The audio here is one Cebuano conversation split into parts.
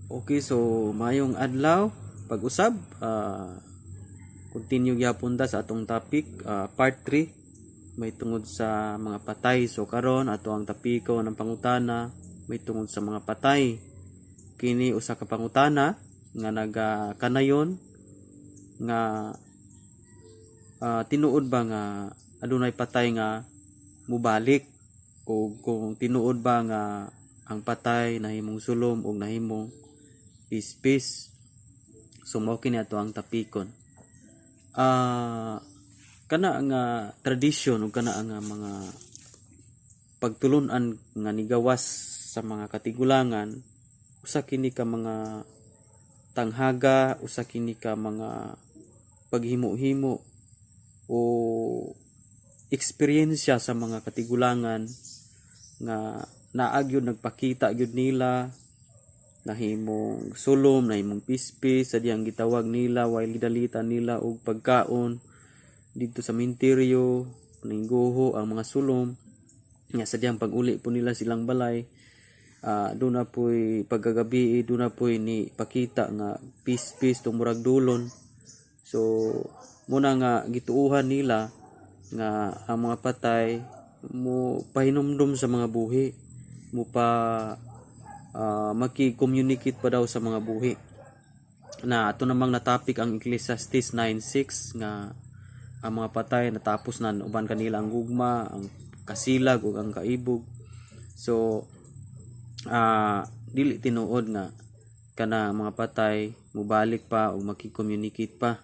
Okay, so mayong adlaw pag-usab, continue gyapon ta sa atong topic, part 3 may tungod sa mga patay. So karon ato ang topiko ng pangutana may tungod sa mga patay. Kini usa ka pangutana nga nagakanayon nga tinuod ba nga adunay patay nga mubalik o kung tinuod ba nga ang patay nahimong sulom o nahimong pispis. So mao kini ato ang tapikon. Kana nga tradisyon o kana nga mga pagtulunan nga nigawas sa mga katigulangan, usa kini ka mga tanghaga, usa kini ka mga paghimo-himo o eksperyensya sa mga katigulangan nga naa gyud nagpakita gyud nila, nahimong sulom, nahimong pispis sa diyang gitawag nila while gidalitan nila og pagkaon didto sa minteryo, ningguho ang mga sulom nga sa diyang pag-uli po nila silang balay, doon na po'y pagkagabi, doon na po'y ni pakita nga pispis tong murag dulon. So muna nga gituuhan nila nga ang mga patay mo pahinumdum sa mga buhi, mo pa maki-communicate pa daw sa mga buhi. Na ato namang na-topic ang Ecclesiastes 9:6 nga ang mga patay natapos na uban kanila ang gugma, ang kasilag ug ang kaibog. So dili tinuod nga kana mga patay mubalik pa o maki-communicate pa.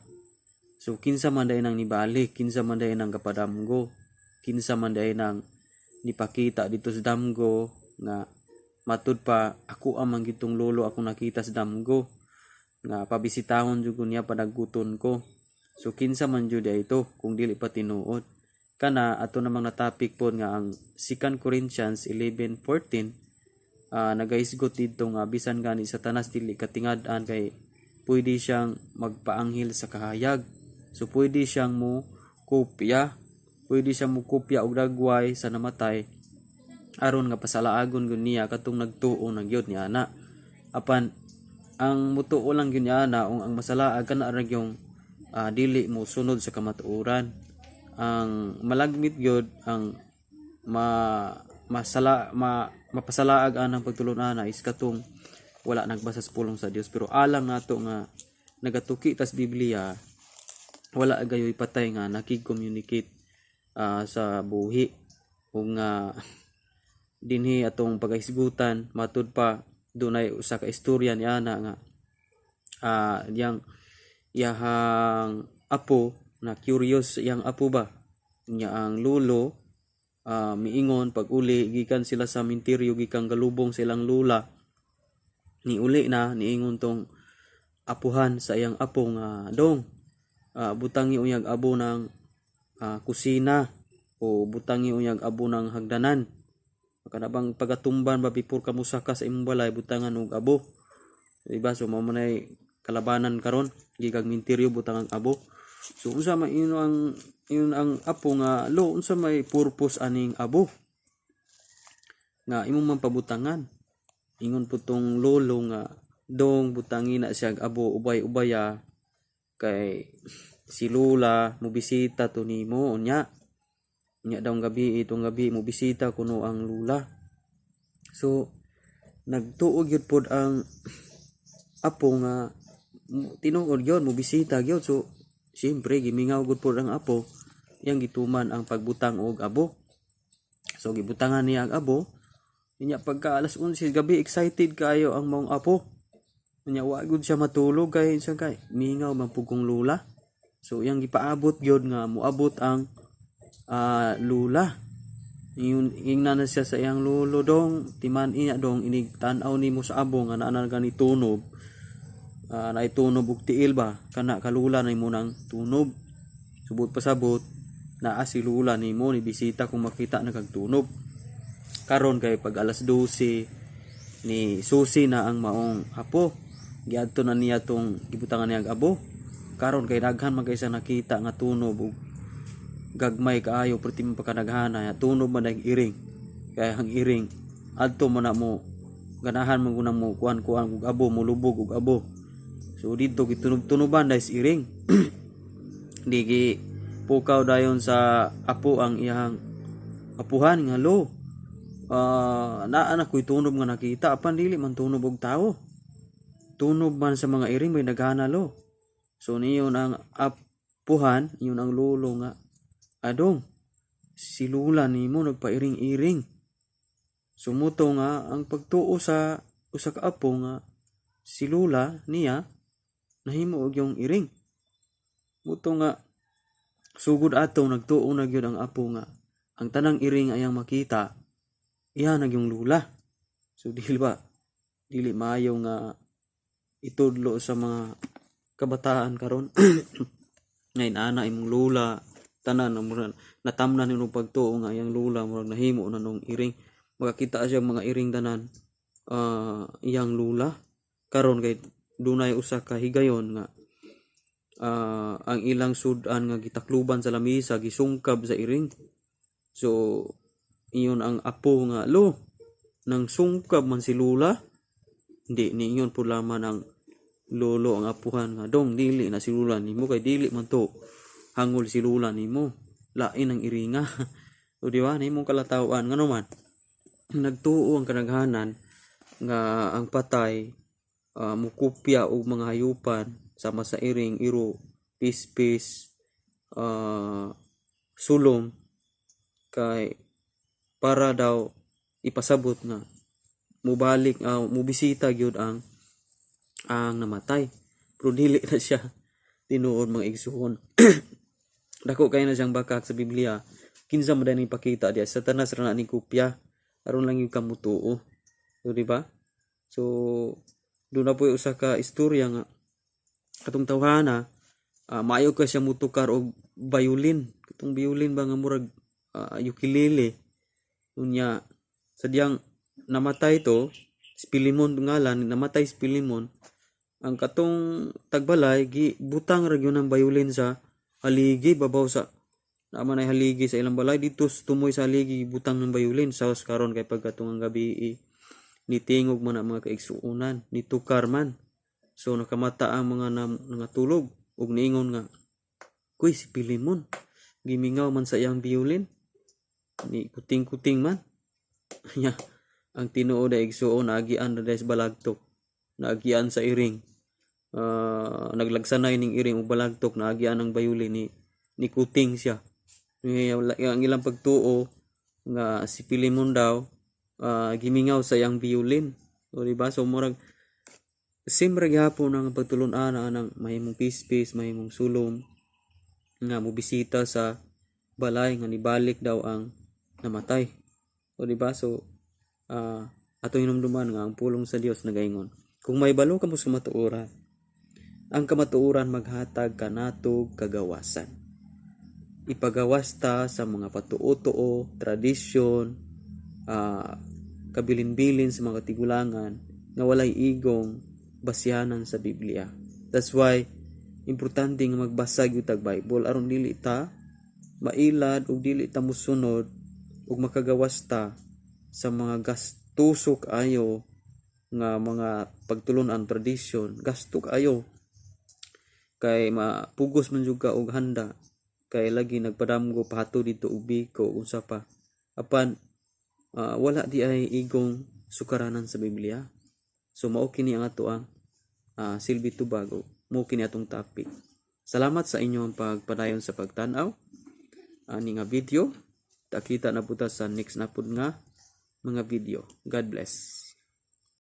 So kinsa man diay nang nibalik, kinsa man diay nang kapadamgo, kinsa man diay nang nipakita dito sa damgo nga matud pa ako amang gitong lolo akong nakita sa damgo nga pabisitahon jud ko niya, panagguton ko. So kinsa man jud ito kung dili pa tinuod? Kana ato namang na-topic pod nga ang 2 Corinthians 11:14, nagahisgot didto nga bisan gani Satanas dili katingad-an kay pwede siyang magpaanghel sa kahayag. So pwede siyang mo kopya, pwede siyang mo kopya og dagway sa namatay aron nga pasalaagon gyud niya katong nagtuo na gyud niya ana. Apan ang mutuo lang gyud niya ana ang masalaag kana ra yung dili mo sunod sa kamatuoran. Ang malagmit gyud ang ma masala ma mapasalaag anang pagtulon-ana is katong wala nagbasa sa pulong sa Dios. Pero alang nato nga nagatuki tas Biblia, wala gayoy patay nga nakig-communicate sa buhi ug nga dinhi atong pagahisgutan matud pa dunay usa ka istorya ni ana nga yang iyahang apo na curious iyang apo ba niya. Ang lolo miingon pag uli gikan sila sa minteryo, gikan galubong sa ilang lula, ni uli na, niingon tong apuhan sa iyang apo nga, "Dong, butangi unyag abo ng kusina o butangi unyag abo ng hagdanan." Kana bang pagatumban ba before ka musaka sa imong balay, butangan og abo, diba? So mao man ay kalabanan karon, gikag minteryo, butangan abo. So unsa may ino ang ingon ang apo nga, "Lo, unsa may purpose aning abo nga imong man pabutangan?" Ingon po tong lolo nga, "Dong, butangi na siya abo ubay-ubaya kay si Lola mobisita to nimo unya unya daw gabi, itong gabi mobisita kuno ang lula." So nagtuo gyud pod ang apo nga tinuod gyud mobisita gyud. So siyempre gimingaw gud pod ang apo, iyang gituman ang pagbutang og abo. So gibutangan niya ang abo. Unya pagka alas 11 gabi, excited kaayo ang maong apo. Unya wa gud siya matulog kay sa kay mingaw man pud kong lula. So iyang gipaabot gyud nga moabot ang lula. Ingon ingna na siya sa iyang lolo, "Dong, timan iya dong, inig tan-aw nimo sa abo nga naa na gani tunob, naay tunob og tiil ba, kana kalula na imo nang tunob. Subot pasabot naa si lula nimo ni bisita kung makita na kag tunob." Karon kay pag alas 12, ni susi na ang maong apo, giadto na niya tong gibutangan niya ang abo. Karon kay daghan man kay sa nakita nga tunob ug gagmay kaayo, perti man pagkadaghana, tunob man ang iring. Kay ang iring adto man na mo Ganahan man guna mo kuan-kuan og abo, molubog og abo. So didto gitunob-tunoban dahil sa iring. Di gi pukaw dayon sa apo ang iyang apuhan nga, "Lo, naa na ko'y tunob nga nakita, apan dili man tunob og tawo. Tunob man sa mga iring, may naghana, lo." So niyon ang apuhan, iyon ang lolo nga, "Adong, si lula nimo nagpairing-iring." So muto nga ang pagtuo sa usa ka apo nga si lula niya nahimo og yung iring. Muto nga sugod ato nagtuo na gyud ang apo nga ang tanang iring ayang makita iya na gyung lula. So dili ba dili maayo nga itudlo sa mga kabataan karon ngayon ana imong lula tanan murag natamnan nimo pagtuo nga iyang lula murag nahimo na nung iring, makakita siya mga iring tanan iyang lula. Karon kay dunay usa ka higayon nga ang ilang sud-an nga gitakluban sa lamisa gisungkab sa iring. So iyon ang apo nga, "Lo, nang sungkab man si lula." Hindi niingon pud laman ang lolo, ang apuhan nga, "Dong, dili na si lula nimo kay dili man to hangol si lula nimo, lain ang iringa." O di ba nimong kalatawan, ngano man nagtuo ang kadaghanan nga ang patay mukopya og mga hayupan sama sa iring, iro, pispis, sulom, kay para daw ipasabot nga mubalik, mubisita gyud ang namatay. Pero dili na siya tinuod, mga igsuon. Dako kay na siyang bakak sa Biblia. Kinsa man ning pakita diya? Satanas ra na ning kopya aron lang yung kamutuo. So di ba? So doon na po usa ka istorya nga katong tawhana, maayo ka siya mutukar og violin, katong violin ba nga murag ukulele. Unya sadyang namatay to si Pilimon ngalan, namatay si Pilimon, ang katong tagbalay gi butang ra gyud ang violin sa haligi, babaw sa naa man ay haligi sa ilang balay dito, tumoy sa haligi butang ng violin. Sa karon kay pagkatong ang gabi nitingog man ang mga kaigsuonan, nitukar man. So nakamata ang mga nangatulog ug niingon nga, "Kuy, si Pilimon gimingaw man sa iyang violin, ni kuting-kuting man." Ya, ang tinuod ay, igsuon, naagian ra sa balagtok, naagian sa iring, naglagsanay ning iring ug balagtok, naagian ang violin ni kuting siya. Ang ilang pagtuo nga si Pilimon daw gimingaw sa iyang violin. O di ba? So murag same ra gihapon ang pagtulon-an anang mahimong pispis, mahimong sulom nga mobisita sa balay nga nibalik daw ang namatay. O di ba? So ato hinumduman nga ang pulong sa Dios nagaingon, kung may balo kamo sa kamatuoran, ang kamatuoran maghatag kanatog kagawasan. Ipagawas ta sa mga patuo-tuo, tradisyon, kabilin-bilin sa mga tigulangan nga walay igong basihanan sa Biblia. That's why importante nga magbasa gyud tag Bible aron dili ta mailad ug dili ta mosunod ug makagawas ta sa mga gastuso kaayo nga mga pagtulon-an, tradisyon. Gasto kaayo kay mapugos man jud ka og handa kay lagi nagpadamgo pahato dito og biko, unsa pa, apan wala di ay igong sukaranan sa Biblia. So mao kini ang ato ang silbi tubag, mao kini atong topic. Salamat sa inyong pagpadayon sa pagtan-aw ani nga video. Kita na po ta sa next na pud nga mga video. God bless.